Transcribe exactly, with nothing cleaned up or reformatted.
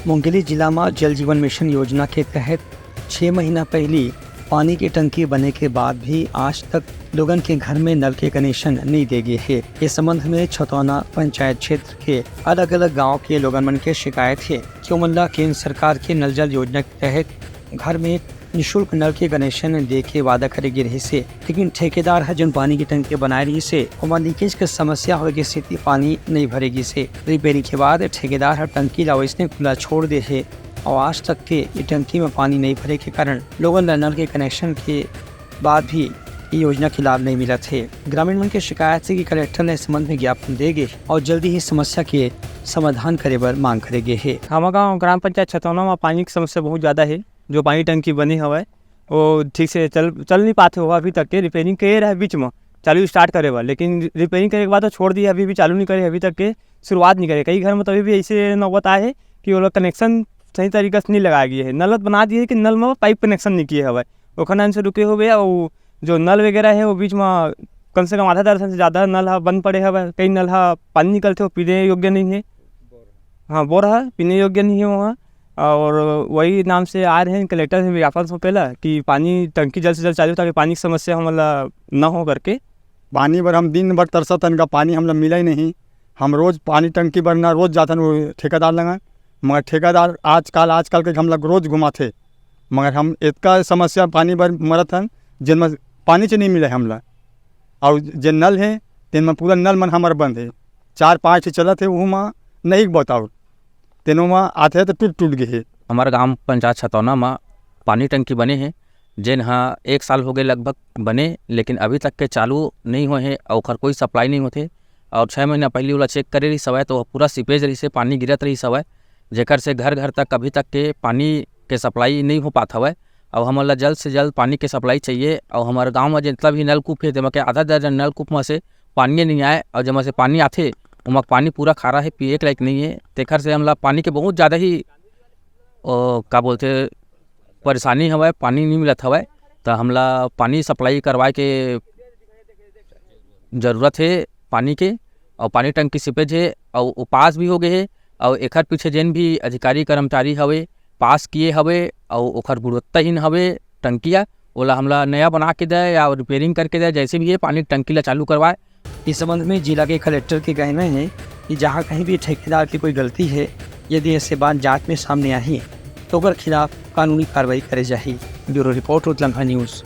मुंगेली जिला म जल जीवन मिशन योजना के तहत छह महीना पहिली पानी के टंकी बने के बाद भी आज तक लोगन के घर में नल के कनेक्शन नइ दे गे हे। ए संबंध में छतौना पंचायत क्षेत्र के अलग-अलग गांव के लोगन मन के शिकायत हे कि ओमन ला केंद्र सरकार के नल जल योजना के तहत घर में निशुल्क नल के कनेक्शन दे के वादा करे गे रहिस हे, लेकिन ठेकेदार ह जोन पानी के टंकी बनाए रहिस हे, ओमा लीकेज के समस्या होए के सेती पानी नइ भरे गिस हे। रिपेयरिंग के बाद ठेकेदार ह टंकी ला वइसने खुला छोड़ दे हे अउ आज तक के ये टंकी में पानी नइ भरे के कारण लोगन ला नल के कनेक्शन के बाद भी ये योजना के लाभ नइ मिलत हे। ग्रामीण मन के शिकायत हे कि कलेक्टर ला इस संबंध में ज्ञापन दे गे अउ जल्दी ही समस्या के समाधान करे बर मांग करे गे हे। हमर गांव ग्राम पंचायत छतौना म पानी के समस्या बहुत ज्यादा हे। जो पानी टंकी बने हवय, वो ठीक से चल, चल नहीं पाते हुआ अभी तक के। रिपेयरिंग करे रहे बीच में, चालू स्टार्ट करे बर, लेकिन रिपेयरिंग करे के बाद तो छोड़ दिए, अभी भी चालू नहीं करे, अभी तक के शुरुआत नहीं करे। कई घर में तो अभी भी ऐसे नौबत आए है कि वो लोग कनेक्शन सही तरीका से नहीं लगाए गए है। नल बना दिए, लेकिन नल में पाइप कनेक्शन नहीं किए हवय, वो खनन से रुके हुए। और जो नल वगैरह है, वो बीच में कम से कम आधा दर्जन से ज़्यादा नल ह बंद पड़े हवय। कई नल ह पानी निकलते, वो पीने योग्य नहीं है। हाँ, बोर ह पीने योग्य नहीं है वहाँ। और वही नाम से आ रहे हैं कलेक्टर से ज्ञापन सौंपेला कि पानी टंकी जल्द से जल्द चालू, ताकि पानी की समस्या हमला न हो करके। पानी बर हम दिन भर तरसत हन का, पानी हमला मिला ही नहीं। हम रोज पानी टंकी बर ना रोज जाथन वो ठेकेदार लंगन, मगर ठेकेदार आजकल, आजकल के हमला रोज घुमाथे, मगर हम इतका समस्या पानी बर मरत हन, जेन में पानी च नहीं मिले हमला। और जे नल है, तेन में पूरा नल मन हमर बंद है, चार पाँच ठे चलत है, वहू में नहीं बताओ, तेनो में आथे तो टूट टूट गए है। हमारे गांव पंचायत छतौना में पानी टंकी बने है, जेन हा एक साल हो गए लगभग बने, लेकिन अभी तक के चालू नहीं होए है और ओखर कोई सप्लाई नहीं होथे। और छः महीना पहले ओला चेक करे रहिस हवय, तो पूरा सीपेज रहिस हे, पानी गिरत रहिस हवय, जेकर से घर घर तक अभी तक के पानी के सप्लाई नहीं हो पात हवय। और हमन ला जल्द से जल्द पानी के सप्लाई चाहिए। और हमारे गांव में जितना भी नलकूप है, तेमा के आधा दर्जन नलकूप में से पानी नहीं आए, और जेमा से पानी आथे, ओमा पानी पूरा खारा है, पिए के लायक नहीं है। तेखर से हमला पानी के बहुत ज़्यादा ही, ओ, का बोलते, परेशानी हवय, पानी नहीं मिलत हवय। तो हमला पानी सप्लाई करवाए के जरूरत हे पानी के, और पानी टंकी सीपेज हे, और वो पास भी हो गए हे। और एखर पीछे जेन भी अधिकारी कर्मचारी हवे, पास किए हवे, और ओखर गुणवत्ताहीन हवे टंकी ह, ओला हमला नया बना के दे या रिपेयरिंग करके दे, जैसे भी हे पानी टंकी ला चालू करवाए। इस संबंध में जिला के कलेक्टर के कहना है कि जहां कहीं भी ठेकेदार की कोई गलती है, यदि ऐसे बात जांच में सामने आही, तो ओकर खिलाफ कानूनी कार्रवाई करे जाही। Bureau report, Utlangha news.